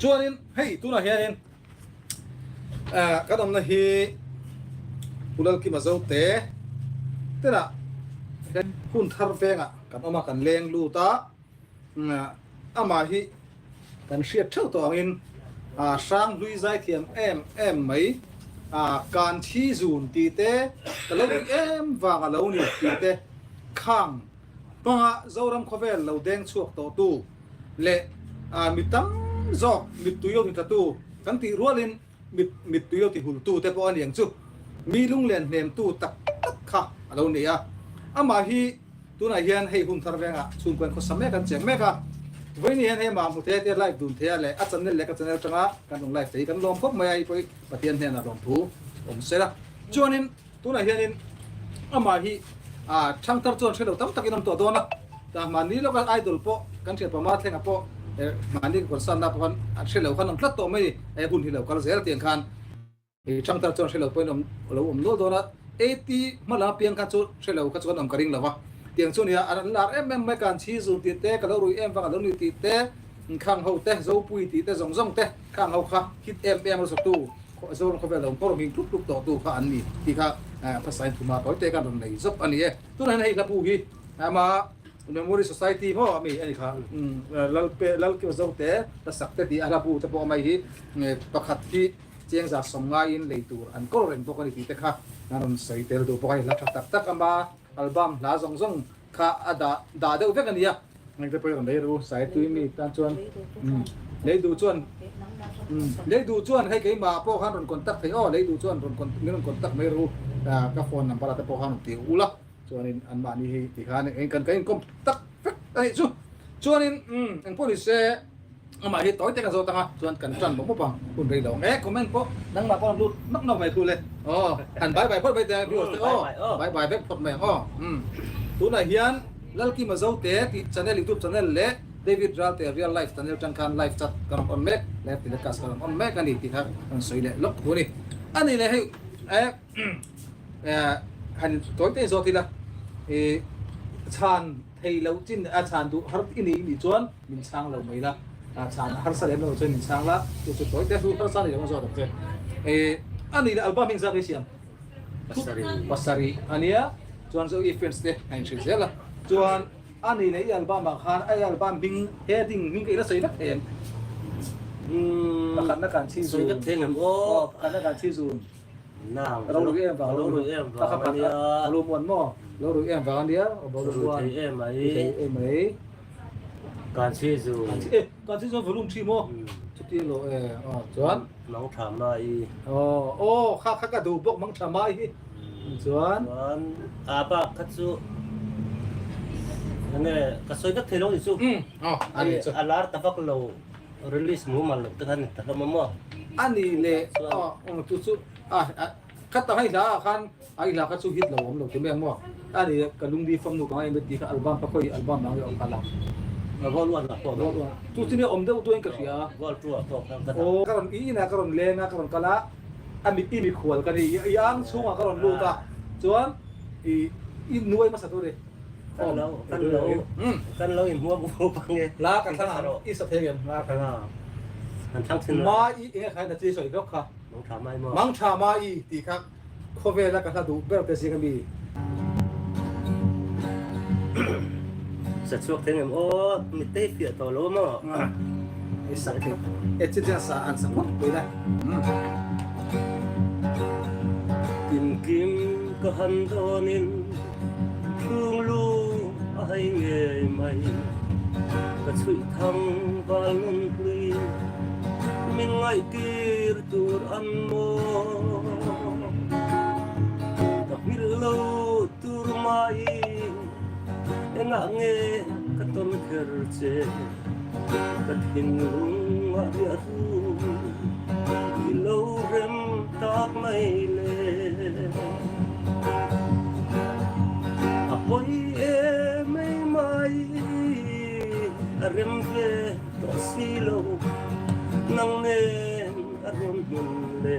Chuanin hei tunah hianin kan awmna hi Pu Lalkima Zote tena hun thar vengah kan awm a, kan leng lut a, amah hi kan hriat theuh tawh angin Hranghlui zaithiam em em mai kan thi zun tih te, ka lo ring em vang a lo ni tih te khang hmanga Zoram khawvel lo deng chhuak tawhtu leh mi tam zawk mittui lo titatu kan tih rualin mit mittui lo tihultu te pawh a ni ang chu. Mi lunglen hnemtu tak tak kha a lo ni a. Amah hi tunah hian hei hun thar vengah chhungkaw in khawsa mek an cheng mek a. Vawiin hian hei amah hmu thei a tia live dun thei a leh a channel leh ka channel atanga kan rawn live thei hi kan lawm khawp mai a, hei pawh hi Pathian hnenah lawmthu awm sela. Chuanin. Tunah hianin amah hi thangthar chuan hrelo tam takin awm tawh dawn a, tah mahni lawka idol pawh kan hriat pama thlengah pawh mahni ka concern na pawh khan an hrelo khan awm tlat tawh mai ni, hun hi lo kal zel tiang khan thangthar chuan hrelo pawhin awm lo awm nual dawn a, AT hma lam apiang khan chu hrelo kha chu kan awm ka ring lo va, tiang chu nia an lar em em mai kan chhi zun tih te ka lo rui em vang a lo ni tih te khang ho te Zopui tih te zawng zawng te khang ho kha hit em em a sawtu. Zoram khawvel lo nghawr hming tluk tluk tawh tu kha an ni tih kha Phasain Thuma tawi te khan rawn nei zawk a ni e. Tunah hian hei hlabu hi ama Memory Society maw a mi a ni kha Lalpe Lalkiwa Zote la sak te tih a hlabu te pawh a mai hi pakhat hi Chengza sawm ngaiin lei tur an kawl reng bawk a ni tih te kha an rawn sawi tel duh bawk a ni. Hla tha tak tak ama album hla zawng zawng kha a dah dah deuh vek a ni a. Engte pawh i rawn lei ru, sai tui mi tan chuan lei duh chuan lei duh chuan hei keimah pawh khan rawn contact thei aw, lei duh chuan rawn min rawn contact mai ru, ka phone number ah te pawh khan rawn ti ula chuanin anmahni hi ti khan eng kan kan inkawm tak vek a nih chu. Chuanin engpawh ni se amah hi tawi te kan zawt anga chuan kan tan mawp mawp ang hun rei lo ang e comment pawh nangmah pawh rawn lut nawk nawk mai thu le aw han bye bye phawt mai teh ang viewers te aw bye bye vek phawt mai ang aw tunah hian Lalkima Zote tih channel youtube channel leh David Ralte real life channel tang khan live chat ka rawn on mek live telecast ka rawn on mek a ni tih kha rawn sawi leh lawk thu a ni a ni leh hei e han tawi te zawt ila i chhan Thei lo chin a chhan duh har i nei nih chuan min chhang lo mai la, a chhan harsa lem lo chuan min chhang la, chu chu tawi te hlu harsa ni lo a zawt ang che. E a nih leh album hi engzat nge siam? Pasarih. Pasarih a nia, chuan chu i fans te a inhrilh zel a, chuan a nih leh i album ah khan i album hming heading hming ka i la sawi vek thei em? Pakhatna kan chhi Sawi zun. vek thei ngem aw. Aw, pakhatna kan chhi zun. Nang Lo rui em vang lo rui em vang a nia. Lo muan maw? Lo rui em vang a nia. Lo rui thei em mai. Rui thei em mai. Kan chhi zu. Kan chhi e kan chhi zu volume thi maw? Chuti lo e aw chuan. Mang tha mai. Aw aw kha kha ka duh bawk mang tha mai hi. Chuan. Chuan a bak kha chu enge ka sawi vek thei lo ni chu. Aw a ni chu. A lar ta vak lo. Release mumal loh te khan ni ta hlawm a maw? A ni le aw chu chu a khat ang hei hla ah khan a i hla kha chu hit lo awm lo ti mai ang maw? A ni le ka lungdi fam nu ka ngai em ti kha album kha khawi album ang nge awm kha la. Vol one ah pawh Vol one chu chu nia awm deuh duain ka hria. Vol two ah pawh khan ka dah. Aw ka rawn i inah ka rawn leng a ka rawn kal a a mit i mikhual ka ni i ang chhungah ka rawn lut a chuan i i nuai hmasa tur i. Kan lo kan lo kan lo in hmuam up ang e. La kan thlang ang i sa thei em la kan a kan thlang thin ma i enge khai na chi sawi vek kha mang tha mai maw mang tha ma i ti kha khawvela ka hla duh ber te zing ami sa chhuak thei em aw mi te fiah tawh lo maw i sak thei e chi chian sa an sa phawt pui la Kim kim ka han dawnin Chhunglu a hei ngei mai Ka chhuih thang val nun hlui Min ngaihtir tur an maw Ka hmilh lo tur mai Engah nge ka tawn kher che Ka thinlung a riah ru I lo rem tak mai le. A pawi em ei mai a rem ve tawh si lo nang nen a rawn hmun le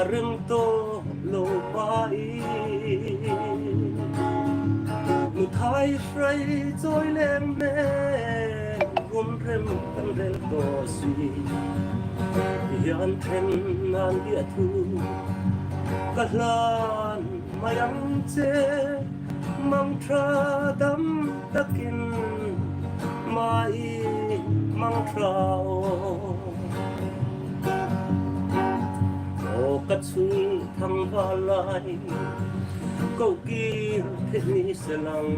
a rem tawh lo mai nu thai hrai chawi leng nen run. rem kan rel tawh si. Ti hian then nan biah thu ka hlan mai ang che, mang tha dam takin mai mang tha aw. Aw ka chung thang va lai ko kir theih ni selang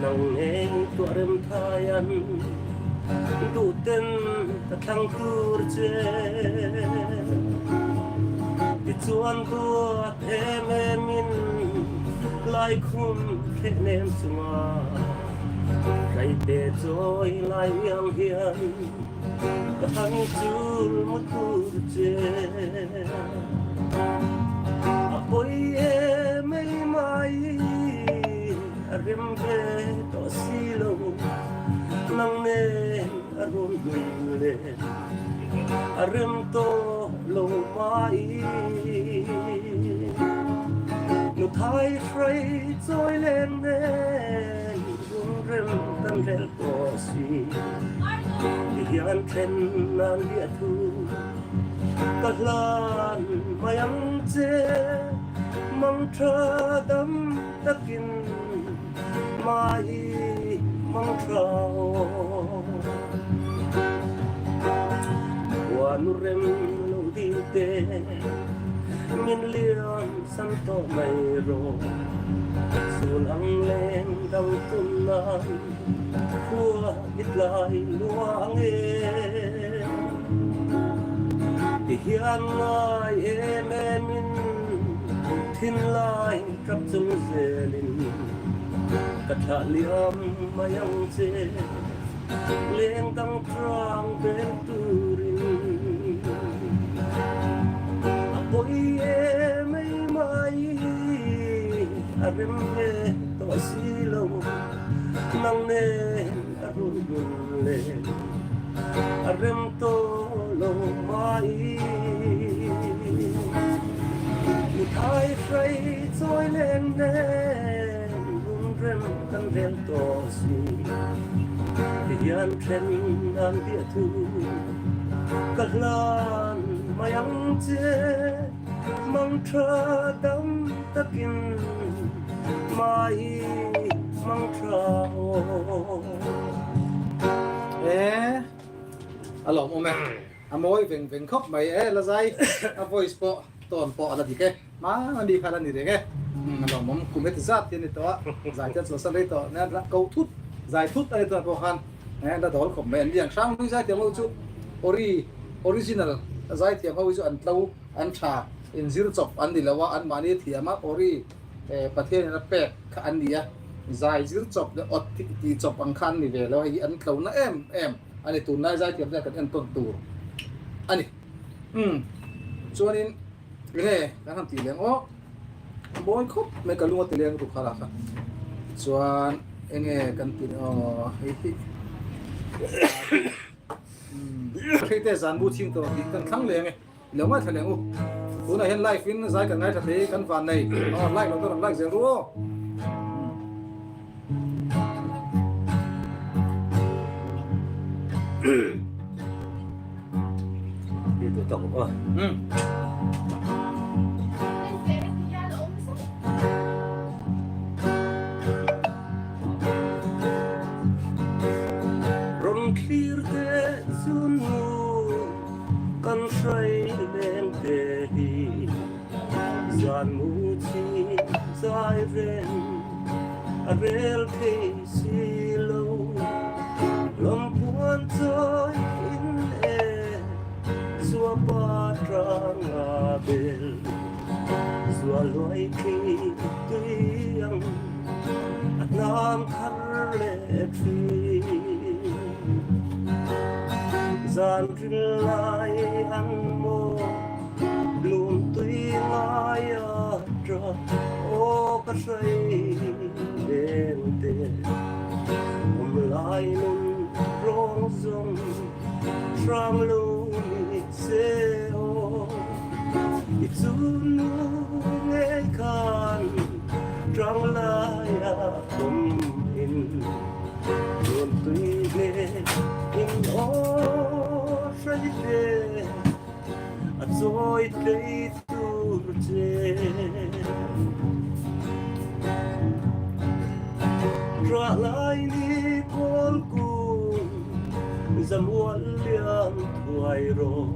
nang nen tuah rem thai an duh ten ka thlang tur che. Tichuan duat em em in lai khum thleh nem chunga Tlaite chawi lai iang hian ka thang chul mu tur che. A pawi em ei mai a rem ve tawh si lo, nang nen a rawn hmun le a rem tawh lo mai. Nu thai hruai chawi leng nen run rem kan rel tawh si, ti hian then nan liah thu ka hlan mai ang che, mang tha dam takin mai mang tha aw. Khuanu rem lo ding te min liam san tawh mai rawh, Sul ang leng dang tum nan khua i tlai luang e. Ti hian ngai em em in thinlai tap chung zelin ka thlah liam mai ang che, leng dang hrang bel turin. A pawi em ei mai a rem ve tawh si lo, nang nen a run hun le a rem tawh lo mai. Mi thai hrai chawi leng nen lung rem kan rel tawh si, ti hian then an biah thu ka hlan mai ang che, mang tha dam takin mai mang tha aw. E a lawmawm e, a mawi veng veng khawp mai e, la zai a voice pawh tone pawh a la dik e. Hmana mi kha la ni reng e. A lawmawm kum heti zat hi a ni tawh a, zai te an chhuahsan rei tawh nen la ko thut, zai thut a ni tawh pawh khan la dawl khawp mai. An lian hrang hlui zaithiam ho chu ori, original, zaithiam ho hi chu an tlo, an tha, inzir chawp an ni lo a, anmahni thiam a ori Pathianin a pek kha an ni a, zai zir chawp leh awt tih chawp ang kha an ni ve lo a, hei hi an tlo na em em a ni, tunlai zaithiam te kan entawn tur a ni. Umm chuanin. Enge kan han tih leng aw mawi khawp mai ka lung a ti leng lutuk kha lah kha chuan enge kan tih aw hei hi hei te zan bu chhing tawh tih kan thlang leng e lo ngaithla leng u tunah hian live in zai kan ngaithla thei kan van nei aw like lo te rawn like zel ru aw. Rawn thlir te chu nu kan hrai leng te hi zan mu chi zai reng a rel thei si lo lawmpuan chawi in e zua pa tanga bel zua luai khi tui ang a hnam thar leh thin zan ril lai ang maw lung tui ngai a tha aw ka hrai leng te awm lai nun rawng zawng hrang lo ni che aw i chu nu ngei khan trang lai a awm in. Nuam tui hle in aw hrai te a chawi tlei tur che. Rah lai ni kawl kung zamual lian thuai rawh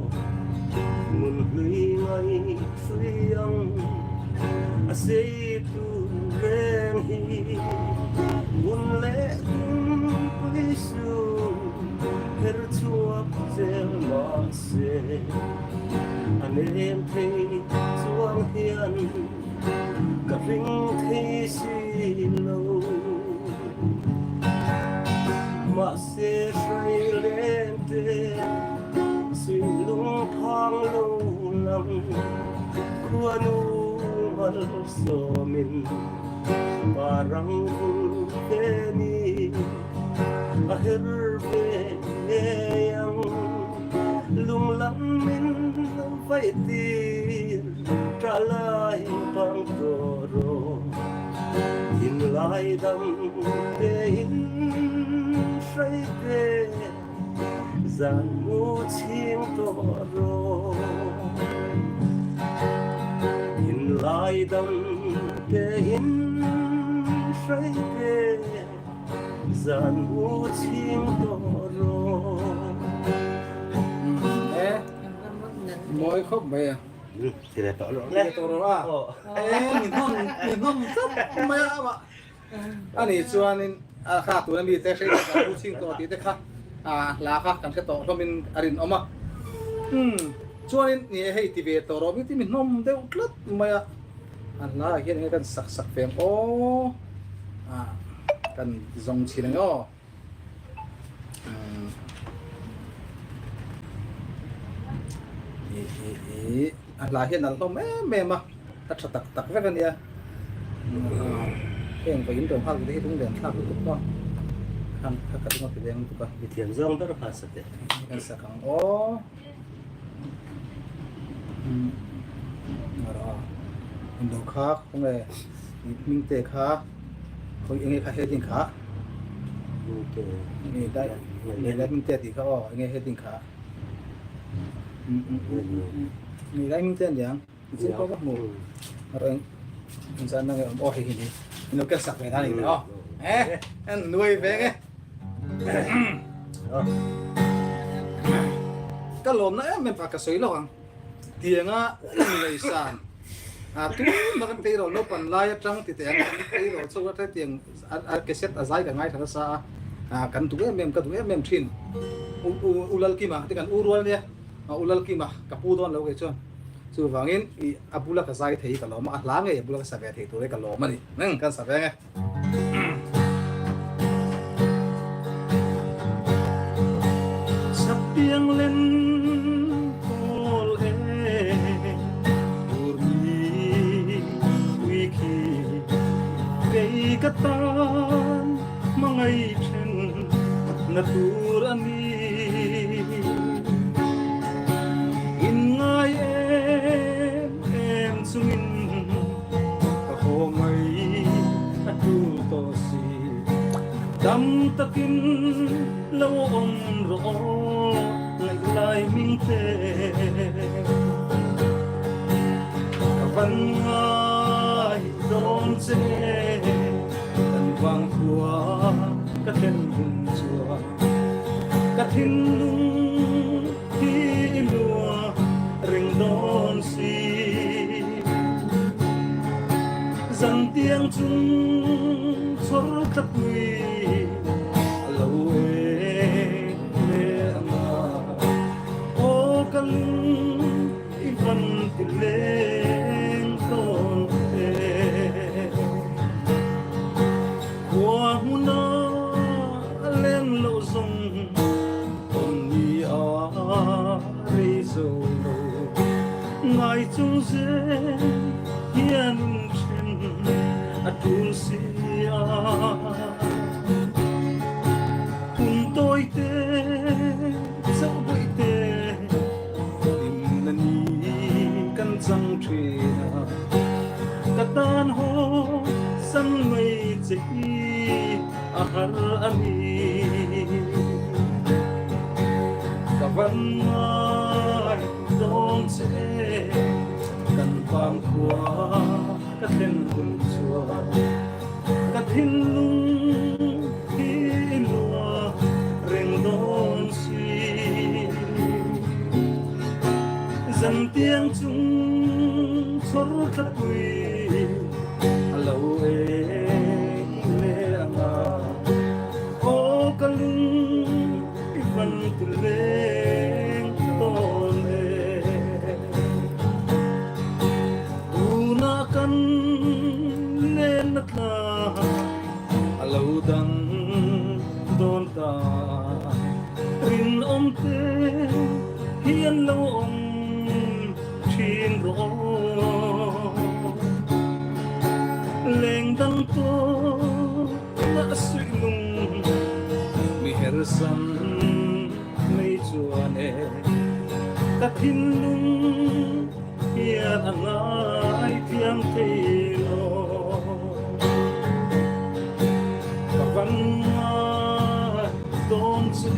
nun hlui ngai hrui ang a sei tur reng hi hun leh kum pui su her chhuak zel mahse a nem thei chuang hian ka ring thei si lo. Mahse hrai leng te suih lung phang lo lang khuanu malsawmin parang vul te ni a her ve ngei ang lunglam min lo vaih tir ṭah lai bang tawh rawh thinlai dam tein hrai te zan mu chhing tawh rawh thinlai dam tein hrai te zan mu chhing tawh rawh. Mawi khawp mai a. Ti leh tawh rawh le. Ti leh tawh rawh a. E mi hnawm mi hnawm tlat mai a amah. Ani chuanin a kha tuna mi te hre tawh pu chhing tawh tih te kha a hla kha kan hre tawh hlawmin a rinawm a. Umm chuanin ni e hei ti ve tawh rawh mi ti mi hnawm deuh tlat mai a. A hla ah hian enge kan sak sak ve ang aw. A kan zawng chhin ang aw. A hla hian a hlawm em em a, a tha tak tak vek a nia. Heng vawiin rawn nghak te hi lunglen thlak lutuk maw? Khan kha ka ring a ti leng lutuk a. Mi thiam zawng ber kha sa teh. Kan sak ang aw. Indo kha khawnge hming te kha khawi enge kha heading kha nge dai nge dai hming te tih kha aw enge heading kha nge dai hming te aniang chin pawh ka hmu reng inzan na nge awm aw hei hi ni indo ken sak ve na ni aw eh en nuai ve nge Ka lawmna em em pa ka sawi lawk ang. Tianga inngaihsan a tuna kan tleirawl naupan lai atang ti teh ang kan tleirawl chho atang tiang a cassette a zai ka ngaithla nasa a kan duh em em ka duh em em thin. U Lalkima te kan u rual nia U Lalkima ka pu dawn lo kei chuan chuvangin i a bula ka zai thei hi ka lawm a a hla ngei a bula ka sa ve thei tur hi ka lawm a ni. Kan sa ve ang e. Sapiang len kawl e tur mi ui khi kei ka tan hmangai then na tur a ni in ngai em em chungin Ka haw mai a tul tawh si. Dam takin lo awm rawh aw ngaihlai hming te. Ka van ngai dawn che kan vang khua ka thlen hun chuan ka thinlung hi i lua reng dawn si. Zantiang chung chawr tla pui a lo eng hle ang a, aw ka lung i van ti leng tawn e. Khua hmuna a leng loh zawng tawn ni a rei zo lo. Ngai chung zel hian in then a tul si a. Hun tawi te, chauh buih te, hlimna ni kan chang thin a. Ka tan haw san mai che hi a har a ni. van ngai dawn che kan vang khua ka thlen hun chuan ka thinlung hi i lua reng dawn si. Zantiang chung chawr thlapui a lo eng leh ang a, aw ka lung i van ti leng dawn e. Tunah kan lenna tla a lo dang dawn ta, rinawm te hian lo awm thin rawh aw. Leng dang tawh a suih lung mi hersan mai chuan e ka thinlung hian a ngai thiam thei lo. Ka van ngai dawn che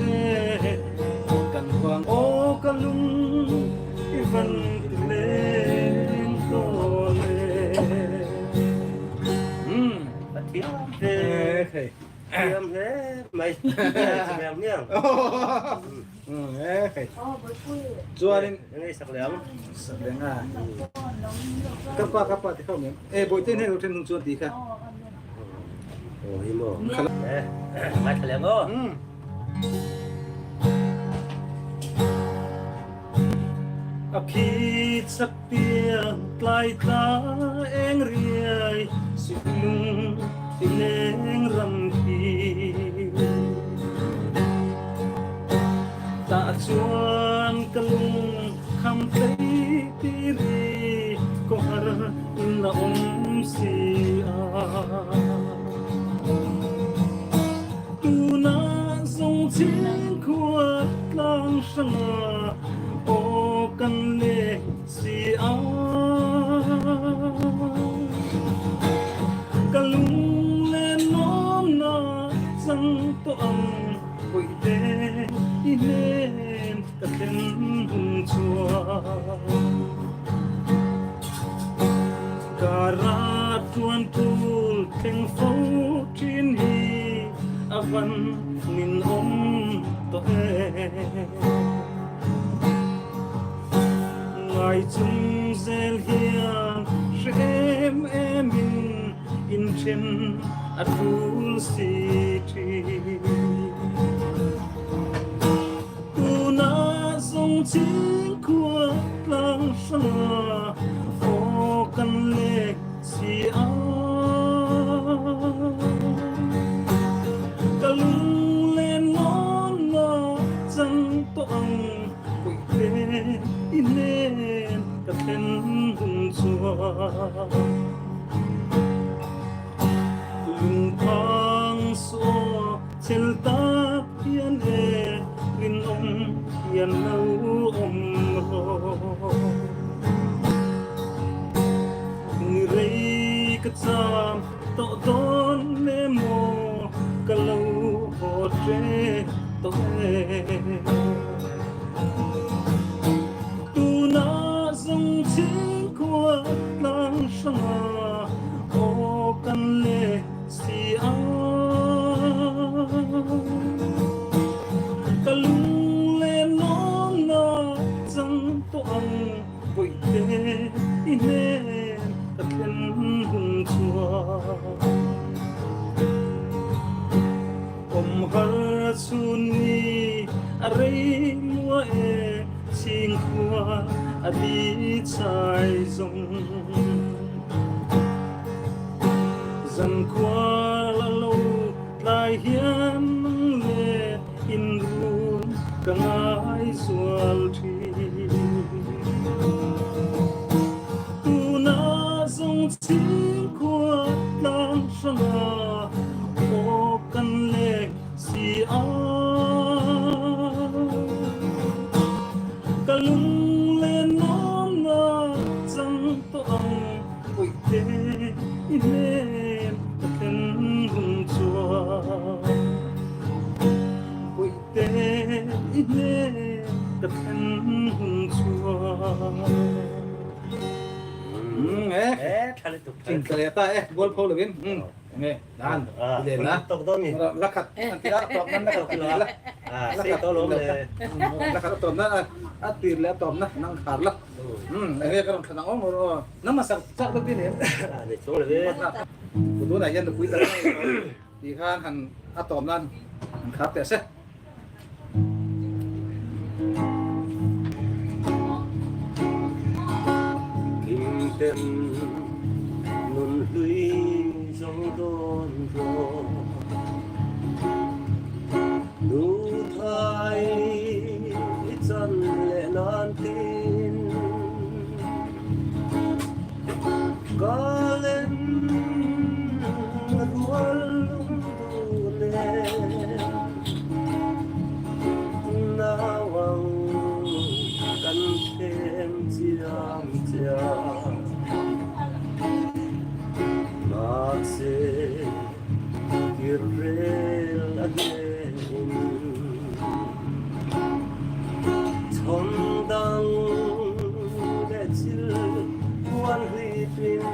kan vang aw ka lung i van ti leng dawn e. A thiam hle. Thiam hle mai. Thiam hmiang. Chuanin Engei sak leh ang. Sak leh nga. Ka pa ka pa ti kha awm em? E Bawihte hnen lo then hnung chuan ti kha. Aw hi maw. Eh, ngaithla leh ang aw. A phit sak piang tlai tla eng riai siklung ti leng ram khi. Tah chuan ka lung kham tlei ti ri kawhar in a awm si a. Tunah zawng chhing khua tlang hranga aw kan leh si a. Ka lung len nawmna chang tawh ang Puihte i hnen ka thlen hun chuan Ka rat tuan tul thleng fo thin hi a van nin awm tawh e. Ngai chung zel hian hre em em in inthen a tul si thin. Tunah zawng chhingkhua tlang hranga aw kan lek si a. Ka lunglen ngawn nga chang tawh ang Puihte i hnen ka thlen hun chuan Lungphang saw chel tak hian e rinawm hian lo awm rawh. Ni rei ka cham tawh dawn le maw ka lo haw ṭe tawh e. Tunah zawng chhingkhua tlang hranga aw kan leh si a. Ka lunglen lawmna chang tawh ang Bawihte i hnen ka thlen hun chuan. Awm har chhun ni a rei lua e chhingkhua a di chai zawng. Zankhua la lo tlai hian nang le inrun ka ngai zual thin. Tunah zawng chhingkhua tlang hranga aw kan lek si a. Ka lunglen nawmna chang tawh ang Puihte i hnen ka thlen hun chuan. Puihte i hnen Ka then hun chuan. Umm e. Thing tla leh ta e, bual pho lovin. Umm enge dan i len a. La khat an ti a, tawp nan la khat la. La khat la khat a tawp nan a tir leh a tawp na nang khar la. Umm enge ka rawn thlan ang awm aw. Nang hmasa chak deuh tin em? Tunah hian nupui dang ti khan han a tawp nan han khar teh se. Kimten nun hlui zawng dawn rawh Nu thai chan leh nan tin Ka len rual lung dun e Nau ang kan thlem chiam chiam Mahse kir rel a hnehin Chhawn dang leh thil huan hlipin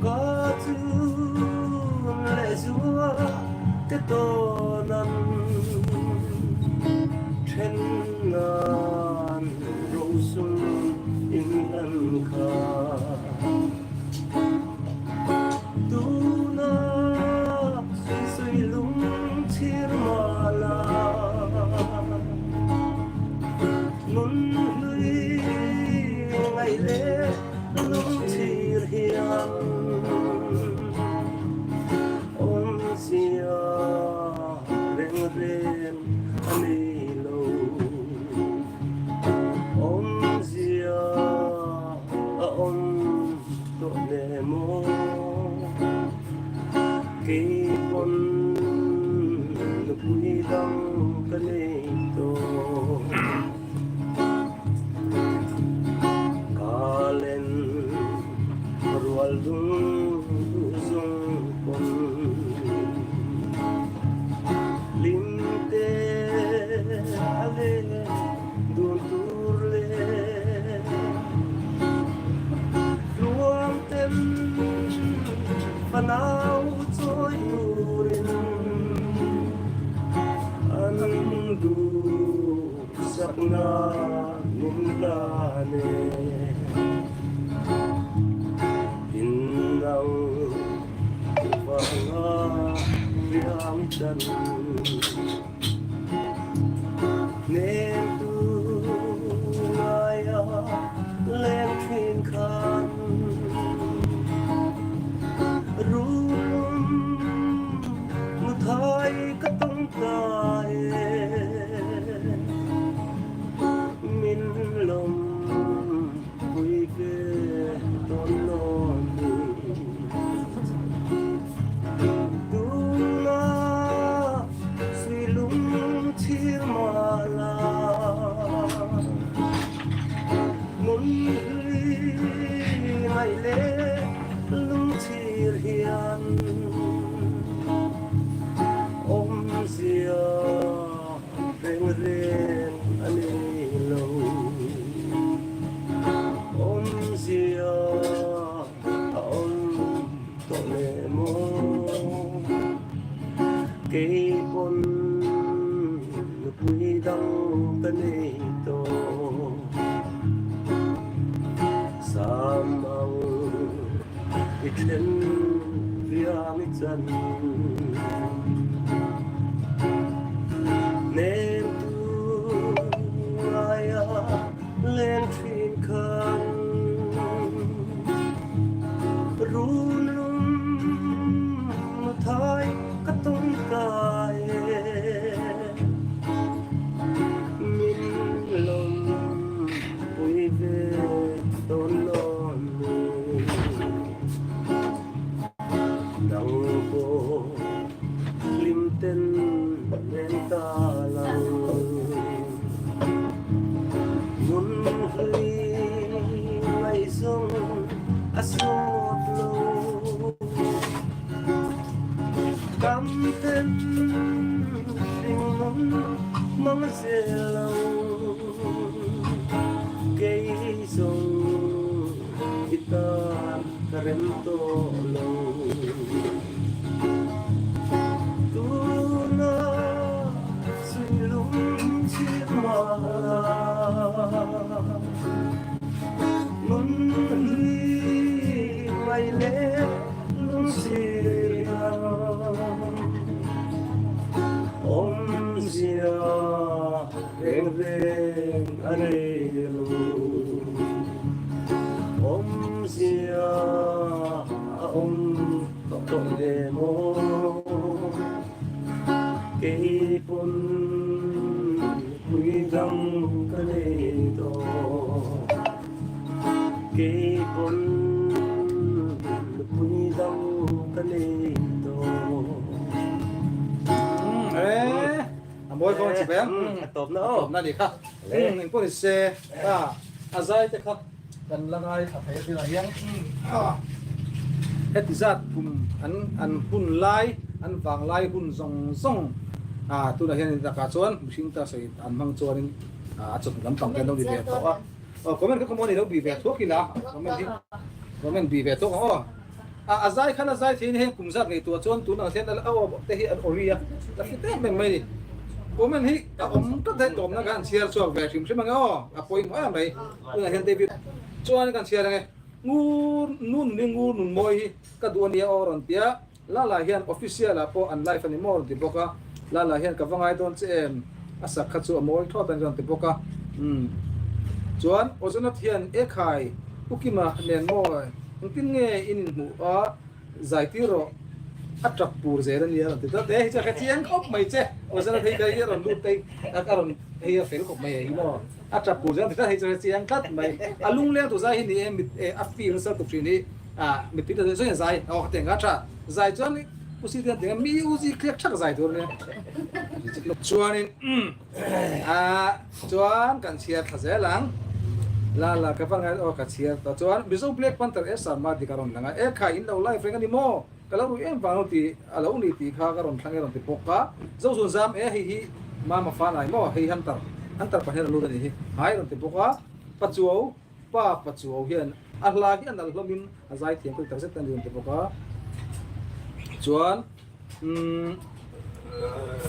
Ka chun leh zua te tawn an Then nan rosum in an kha. Tuna suisui lungchhir mala Nun hlui ngaih leh lungchhir hian Awmzia reng reng a nei lo Awmzia a awm tawh hle maw? Keipawn nupui dang ka nei tawh. Ka len rual lung duh zung pawn hlim te a leng dun tur leh Tluang ten fanau chawi turin an duhsakna min hlan e. Innang vanga riang chan. Hnem tu ngaia leng thin khan Rulum nuthai ka tawng ta e Min lawm pui ve tawn nawn ni. Tuna sui lung chhir mala Nun hlui ngaih leh lung chhir hian Awmzia reng reng a nei lo Awmzia a awm tawh le maw? Keipawn nupui dang ka nei tawh. Sam ang i then riang i chan. Hnem tu ngaia leng thin khan. Run lum thai ka tung ta e Min lawm pui ve tawn lawn ni. mang zel ang Kei zawng i tan ka rem tawh lo Tuna suilum chhir mah la Nun hlui ngai leh lungsir ang Awmzia reng reng a nei lo Awmzia a awm tawh hle maw Kei pawn pui dang ka nei tawh Kei pawn nupui dang ka nei tawh. E, a mawi kawng chi beng. A tawpna aw. A tawpna ni kha. Eng pawh ni se, a zai te kha kan la ngai thla thei a tunah hian heti zat kum an an hun lai an vang lai hun zawng zawng tunah hian takah chuan mihring ta sawi an hmang chuanin a chawhnu lampang te an lo ni ve tawh a. Aw comment kha khaw maw ni lo bi ve thuak ila comment hi comment bi ve thuak ang aw a a zai khan a zai thei ni heng kum zat ngaihtuah chuan tun ang hian a aw te hi an ori a la fit em em mai ni comment hi a awm tlat daih tawmna khan chhiar chhuak ve hrim hrim ang e aw a pawimawh em mai tunah hian David chuan kan chhiar ang e ngur nun ni ngur nun mawi hi ka duh ania aw rawn tia Lala hian official ah pawh an live a ni maw rawn ti bawk a, Lala hian ka va ngai dawn che em? A sak kha chu a mawi thlawt a ni rawn ti bawk a. Umm. Chuan Ozonath hian e khai, U Kima nen maw engtin nge in inhmuh a, zai tir rawh, a tap pur zel a nia rawn ti tlat e, hei chu a hre chiang khawp mai che, Ozonath hei ka hi a rawn lut te hi a rawn hei a fel khawp mai e hi maw, a tap pur zel a ti tlat hei chu a hre chiang tlat mai, a lungleng tur zai hi ni e mit a feel nasa lutuk thin hi. Ah, mittui ta zawng zai, aw ka teng a tha, zai chuan u si te teng mi u zi khliak thak zai tur ania. Chuanin ah chuan kan chhiar thla zel ang. La la ka va ngai aw ka chhiar ta chuan Mizo Black Panther SR Madi ka rawn lang a, e kha in lo live reng a ni maw? Ka lo rui em vang lo ti a lo ni tih kha ka rawn thlang e rawn ti bawk a. Zozun zam e hei hi Mama Fanai maw hei Hunter Hunter pahnih a rawn lut a nih hi hai rawn ti bawk a. Pachuau Pa Pachuau hian a hla hi a nalh hlawmin a zai thiam ka ti takzet a ni rawn ti bawk a. Chuan umm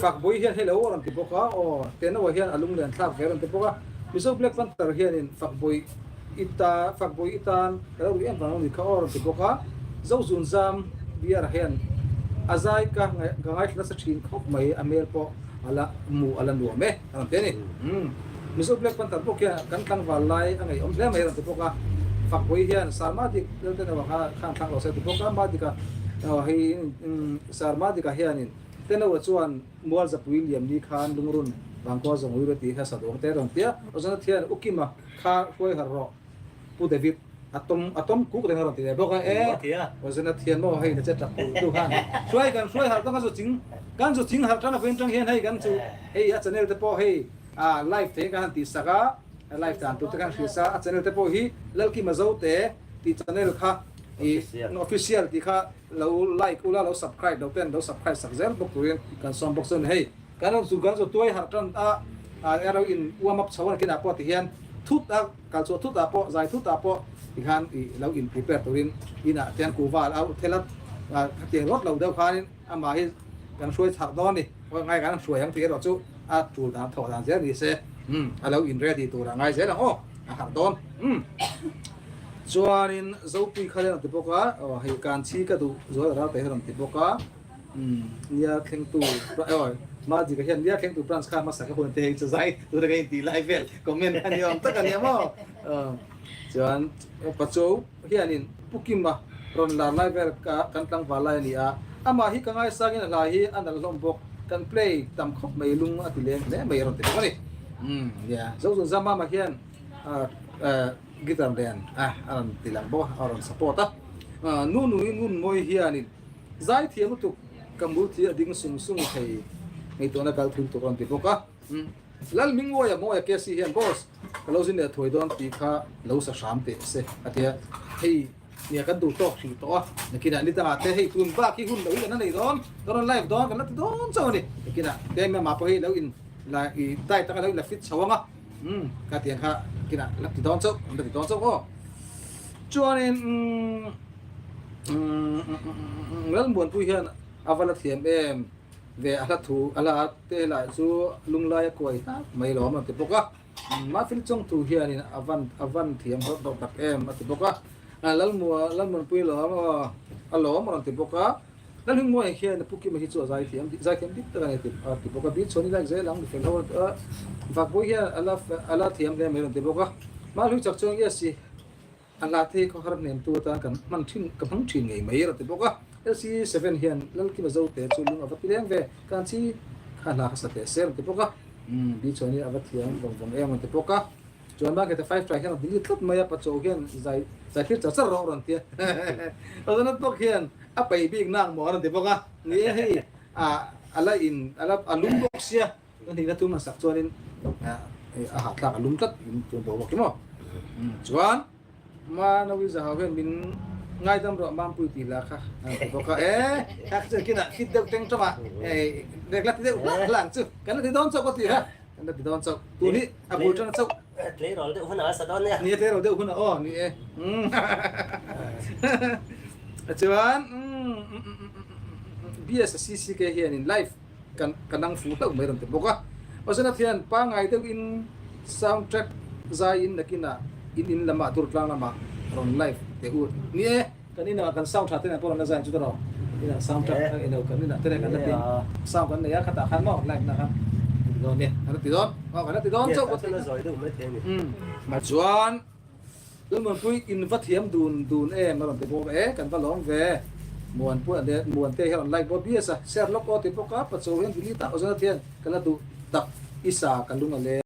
Fakbawi hian hello a rawn ti bawk a, aw Tenawa hian a lunglen thlak ve a rawn ti bawk a. Mizo Black Panther hianin Fakbawi i ta Fakbawi i tan ka lo rih em vang lo ni kha aw a rawn ti bawk a. Zozun Zam Biara hian a zai ka ka ngaithla nasa thin khawp mai, a hmel pawh a la hmuh a la nuam e. A rawn ti a ni. Umm. Mizo Black Panther bawk hian kan tlangval lai a ngaihawm hle mai a rawn ti bawk a. Fakpui hian Sir Madik Lalten erawh kha khan thlak lo se a ti bawk a. Madika hei Sir Madika hianin Tenawa chuan mual zapui liam ni khan lungrun vangkhua zawng ui reti kha sa dawng te a rawn ti a. Ozana thian U Kima kha hruai harh rawh. Pu David a tawm a tawm kuk reng a rawn ti ve bawk a, e Ozena thian maw hei na che tap tur tu khan hruai kan hruai harh tang a zu ching kan zu ching harh tan a vawiin tang hian hei kan chu hei a channel te pawh hei a live thei kan han tih sak a live dan tur te khan hria sa a channel te pawh hi Lalkima Zote tih channel kha i official tih kha lo like ula lo subscribe lo ten lo subscribe sak zel bawk turin kan sawm bawk chuan hei kan rawn chu kan zu tuai harh tan a a ro in warm up chho a kinah pawh ti hian thut a Kal chhuah thut ah pawh, zai thut ah pawh tikhan i lo in prepare turin inah tian kuhva a lo thel a, khatiang rawt lo deuh khanin amah hi kan hruai chhak dawn a ni, ngai kan hruai ang tih erawh chu a tul dan thawh dan zel ni se, umm a lo in ready tur a ngai zel ang aw, a harh dawn umm. Chuanin Zopui kha hian a ti bawk a, aw hei Kanchhi ka duh zual a ral teh hi a rawn ti bawk a. Nia thlengtu aw Magic-a hian nia thlengtu branch kha hmasa ka hun te hei chu zai tuna ka intih lai vel comment a ni awm tak a nia maw chuan Pacho hianin Pu Kima rawn lar lai vel ka kan tlangval lai a ni a amah hi ka ngaisangin a hla hi a nalh hlawm bawk kan play tam khawp mai lung a ti leng hle mai a rawn ti bawk a ni nia Zozun Zamama hian guitar nen a rawn ti lang bawk a a rawn support a Nunui Ngunmawi hianin Zaithiam lutuk ka murthi a ding sung sung thei ngaihtuahna kal thil tur a rawn ti bawk a. Lal Mingawia Mawia KC hian boss ka lo zin leh thuai dawn tih kha lo sa hram teh se a ti a. Hei Nia kan duh tawk hrih tawh a, nakinah ni dangah te hei tun bak hi hun lo hi kan la nei dawn, kan rawn live dawn kan la ti dawn chauh a ni. Nakinah te mama pawh hi lo in la i diet anga lo in la fit chho ang a, umm ka ti ang kha nakinah la ti dawn chauh, kan la ti dawn chauh aw. Chuanin umm umm Lalmuanpui hian a va la thiam em ve a hla thu a hla te lah chu lunglai a kuai hlak mai lawm a ti bawk a. Mahfil chawngtu hianin a van a van thiam hlawt hlawt tak em a ti bawk a, Lalmua Lalmuanpui lawm aw a lawm a rawn ti bawk a, Lalhmingmuaia hian Pu Kima hi chu a zaithiam zaithiam dik tak a ni a ti bawk a, Bichhuani like zel ang mifel ho a ti a, Vakbawi hian a la a la thiam hle mai a rawn ti bawk a, Mahhlui chak chuan yes i A hla te hi khawhar hnemtu atan kan hman thin ka hmang thin ngei mai a ti bawk a. LC seven hian Lalkima Zote chu lung a va ti leng ve, kan chi kha hla kha sa teh se a rawn ti bawk a. Umm Bichuan hi a va thiam vawng vawng em a rawn ti bawk a. Chuan Market a five try hian a delete tlat mai a, Pacho hian zai zai thlir char char rawh a rawn ti a. Ozonat bawk hian a peih bik nak maw a rawn ti bawk a. Ni e hei a a la in a la a lum bawk sia. Ka hnihna tum an sak chuanin a hahthlak a lum tlat in tun boruak hi maw. Chuan Manawi Zahau hian min ngaidam rawh Mampui tih lah kha an ti bawk a. E kha chu kinah fit deuh teng tawngah rek la ti deuh hlak hlak ang chu. Kan la ti dawn chauh ka ti kha. Kan la ti dawn chauh. Tun hi a bul tana chauh. Tleirawl deuh hunah a sa dawn nia. Ni e tleirawl deuh hunah aw ni e. Chuan BSCCK hianin live kan ka nang fu hlauh mai rawn ti bawk a. Ozanat hian pangngai deuhin sound track zaiin nakinah in in lamah Durtlang lamah rawn live teh u. Ni e, kan inah kan sound tha te nen pawh rawn la zai ang chu tawh inah sound track ino kan inah te nen kan la ti sound kan nei a khatah khan maw live na khan ti dawn nia kan la ti dawn aw kan la ti dawn chauh pawh ti umm chuan Lalmuanpui in va thiam dun dun em a rawn ti bawk e, kan va lawm ve. Muanpui a leh Muante hi a rawn like bawk bias a, share lawk aw ti bawk a, Pacho hian delete a, Ozonat hian ka la duh tak i sa ka lung a leng.